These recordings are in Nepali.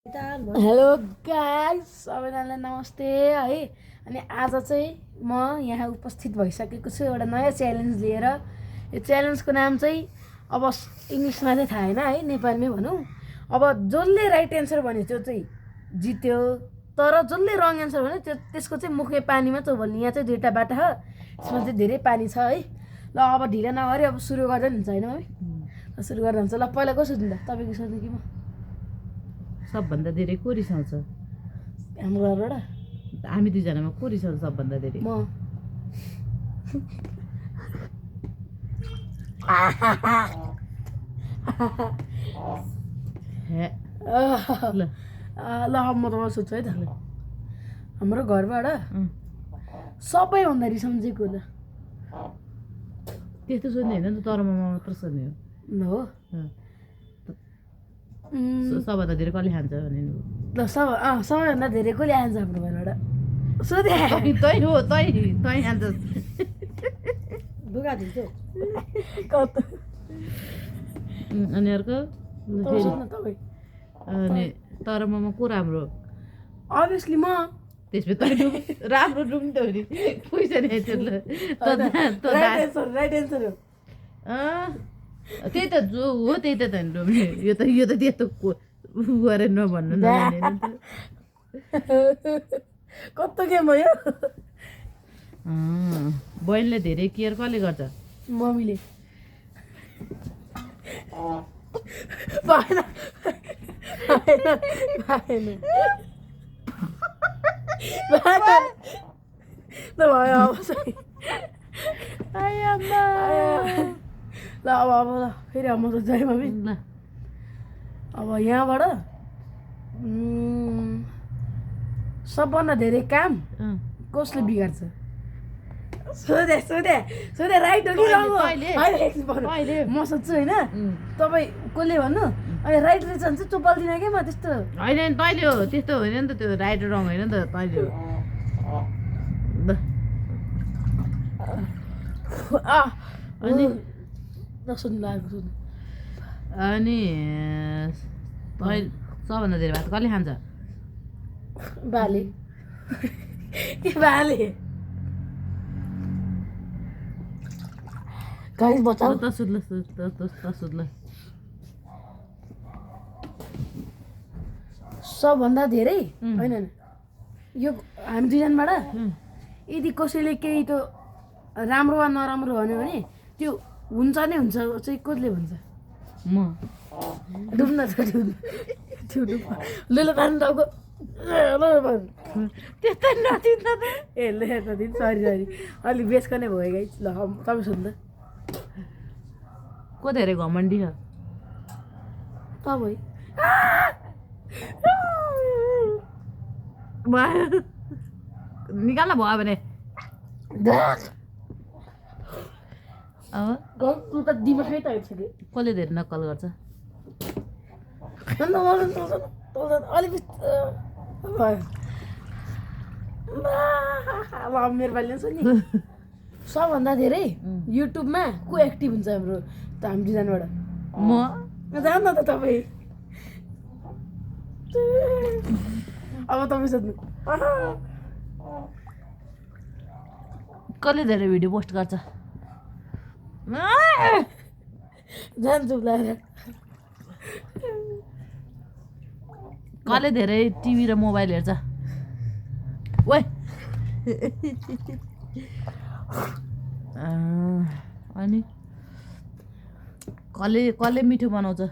हेलो गाइस, सबैजनालाई नमस्ते है। अनि आज चाहिँ म यहाँ उपस्थित भइसकेको छु एउटा नयाँ च्यालेन्ज लिएर। यो च्यालेन्जको नाम चाहिँ अब इङ्ग्लिसमा चाहिँ थाहा होइन है, नेपालीमै भनौँ। अब जसले राइट एन्सर भन्यो त्यो चाहिँ जित्यो, तर जसले रङ एन्सर भन्यो त्यसको चाहिँ मुखै पानीमा चौबल्ने। यहाँ चाहिँ दुईवटा बाटो छ, यसमा चाहिँ धेरै पानी छ है। ल अब ढिलो नगरी अब सुरु गर्दा नि हुन्छ होइन है? सुरु गर्दा हुन्छ। ल पहिला को सोध्नु त, तपाईँको सोध्नु कि म? सबभन्दा धेरै को रिसाउँछ? हाम्रो घरबाट हामी दुईजनामा को रिसाउँछ सबभन्दा धेरै? म। हे, ल ल अब म तपाईँलाई सोध्छु है त। हाम्रो घरबाट सबैभन्दा रिसाउँछेको ल त्यस्तो सोध्ने होइन नि त, तर ममा मात्र सोध्ने हो। हो। सबभन्दा धेरै कसले खान्छ भने ल सबैभन्दा धेरै कसले आन्छ हाम्रो घरबाट? सोधे तै हो, तै खान्छस्। ढुगा दिन्छु अनि अर्को तपाईँ। अनि तर ममा को राम्रो? अभियसली म। त्यसमा तै राम्रो डुम्टो हो नि, पैसा नि राइट एन्सर हो। त्यही त जो हो त्यही त डुम्ने। यो त त्यस्तो गरेर नभन्नु न। कस्तो गेम हो यो? बहिनीले धेरै केयर कसले गर्छ? मम्मीले। भएन ल भयो अब चाहिँ। ल अब ल फेरि अब म सोध्छु है मम्मी। ल अब यहाँबाट सबभन्दा धेरै काम कसले बिगार्छ? सोधे राइट हो कि रङ हो? म सोध्छु होइन, तपाईँ कसले भन्नु? अनि राइट रहेछ भने चाहिँ चुपाल्दिनँ क्या म त्यस्तो। होइन नि, तैँले हो, त्यस्तो होइन नि त, त्यो राइट रङ होइन नि त, तैँले हो। अनि सोध्नु लागेको सोध्नु। अनि सबभन्दा धेरै भात कसले खान्छ? बाले के बाले? गाइस बचाऊ। त सोध्ल सबभन्दा धेरै होइन यो हामी दुईजनाबाट यदि कसैले केही त राम्रो वा नराम्रो भन्यो भने त्यो हुन्छ नै हुन्छ चाहिँ कसले भन्छ? म। डुब्न छ ल पानी टाउको त्यस्तै नचिन्छ त। ए ल नदिनु, सरी अलिक बेसको नै भयो गाइस। ल तपाईँ सोध्नु। को धेरै घमण्डी छ? तपाईँ। निकाल्न भयो भने अब तँ त दिमागै त आइसक्यो। कसले धेरै नक्कल गर्छ? अलिक भयो। अब मेरो पालि छ नि। सबभन्दा धेरै युट्युबमा को एक्टिभ हुन्छ हाम्रो त हामी दुईजनाबाट? म। जान्न त तपाईँ। अब तपाईँ सोध्नु। कसले धेरै भिडियो पोस्ट गर्छ? जान्छु लगाएर। कसले धेरै टिभी र मोबाइल हेर्छ? ओए अनि कसले मिठो बनाउँछ?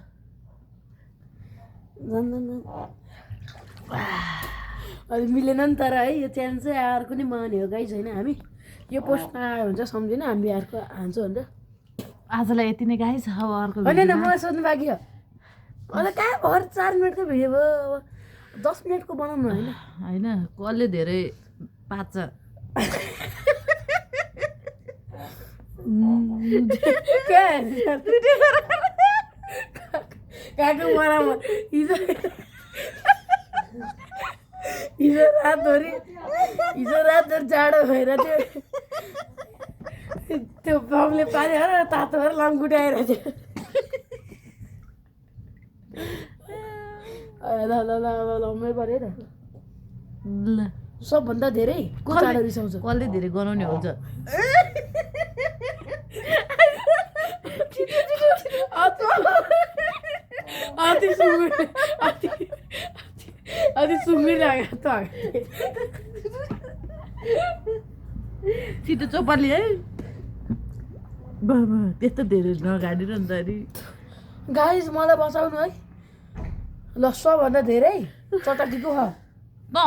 अहिले मिलेन नि तर है, यो च्यालेन्ज चाहिँ अर्को नि माने हो गाइस होइन। हामी यो पोस्टमा आयो भने चाहिँ सम्झिन हामी अर्को हान्छौँ भनेर। आजलाई यति नै गाइस, अब अर्को होइन मलाई सोध्नु बाँकी हो। अन्त कहाँ भर 4 मिनटको भिडियो भयो, अब 10 मिनटको बनाउनु होइन। होइन कसले धेरै पाच्छ? काको बराबर हिजो रातभरि जाडो भएर त्यो बमले पानी हालेर तातो भएर लङ्गुटी आइरहेको थियो। ल ल ल ल ल मेरो पऱ्यो त ल सबभन्दा धेरै को चाँडो रिसाउँछ कसले धेरै गनाउने हुन्छ अति सुँगुर अति सुँगुर लाग्यो त छिटो चोपाली है बाबा त्यस्तो धेरै नगाडी र नि त अरे गाइस मलाई बचाउनु है ल सबभन्दा धेरै चटाकीको हो न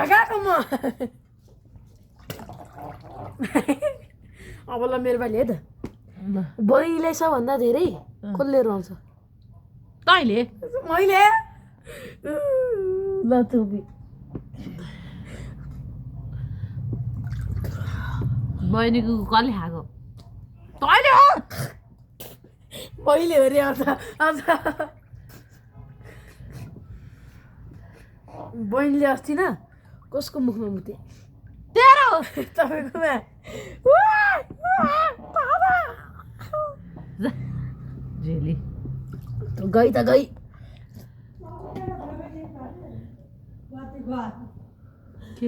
गएको म अब ल मेरो पालि है त ल बहिनीले सबभन्दा धेरै कसले रुवाउँछ तैँले मैले ल चुपी बहिनीको कसले खाएको तैँले हो मैले हो रे आज बहिनीले अस्ति न कसको मुखमा मुते तेरो तपाईँकोमा जा झेली गई त गई के